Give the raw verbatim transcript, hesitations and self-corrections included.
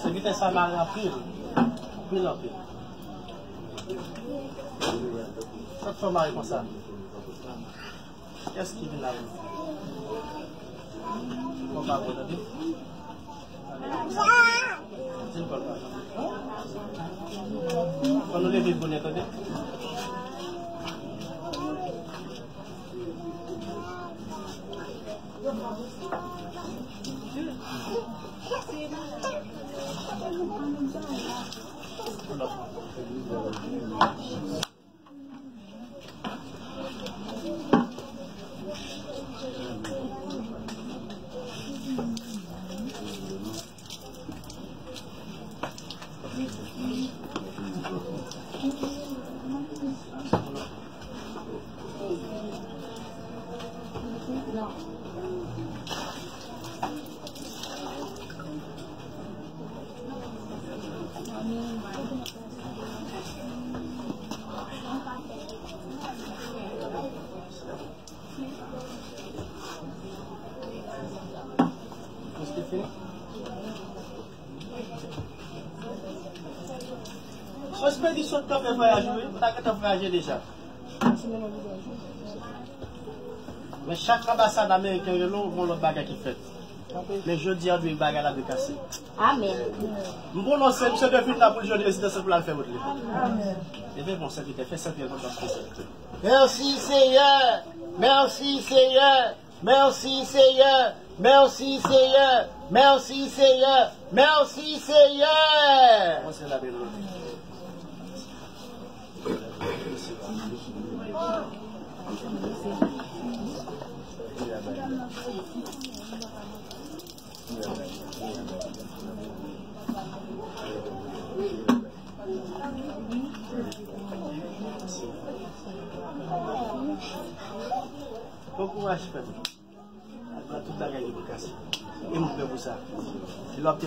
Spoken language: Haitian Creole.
Sèvitè sa mare anpil, anpil, anpil. Sa k fè w mare konsa? Kiyès ki vin la menm? Bon, pa bon, tande. Di l pa l pa. Fò nou leve bonè, tande. Prèske fini. Son ekspedisyon k t ap fè vwayaj ou, wi. Ou ta gentan vwayaje deja. Men chak anbasad ameriken rele w, gon lòt bagay ki fèt. Men jodi a, dwe bagay la dwe kase. Amèn. M pwononse, misye dwe vin la pou l jwenn rezidans pou l al fè wout li. Amèn. Leve bon, sèvitè, fè sèvitè, fè sèvitè. Mèsi, Seyè. Mèsi, Seyè. Mèsi, Seyè. Mèsi, Seyè. Mèsi, Seyè. Mèsi, Seyè. Mwen se la bèl. Bon kouraj, frè m. Tout bagay ki pou kase. E m prè pou sa. E lè w ap